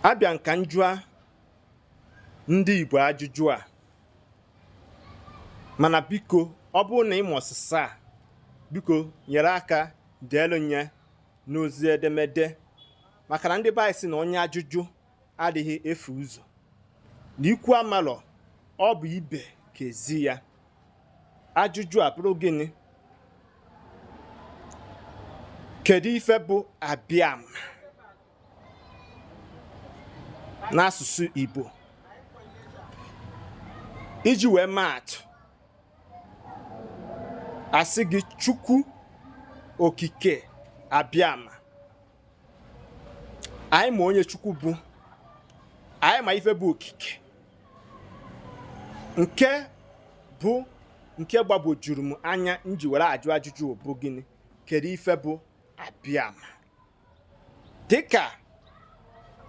Abịa nka njụa ndị Igbo ajụjụ a, mana biko, ọ bụrụ na ịma ọsịsa a, biko nyere aka deelu nye n'ozi edemede, maka na ndị be anyị sị na onye ajụjụ adịghị efu ụzọ, na ikwu amalọ ọ bụ ibe ka ezi ya. Ajụjụ a bụrụ gịnị? Kedu ife bụ abịama n'asụsụ Igbo? Iji wee maa atụ, asị gị Chukwu Okike Abịama. Anyị ma onye Chukwu bụ, anyị ma ife bụ okike. Nke bụ nke gbagwojuru m anya m ji were ajụ ajụjụ bụ gịnị? Kedu ife bụ abịama? Dịka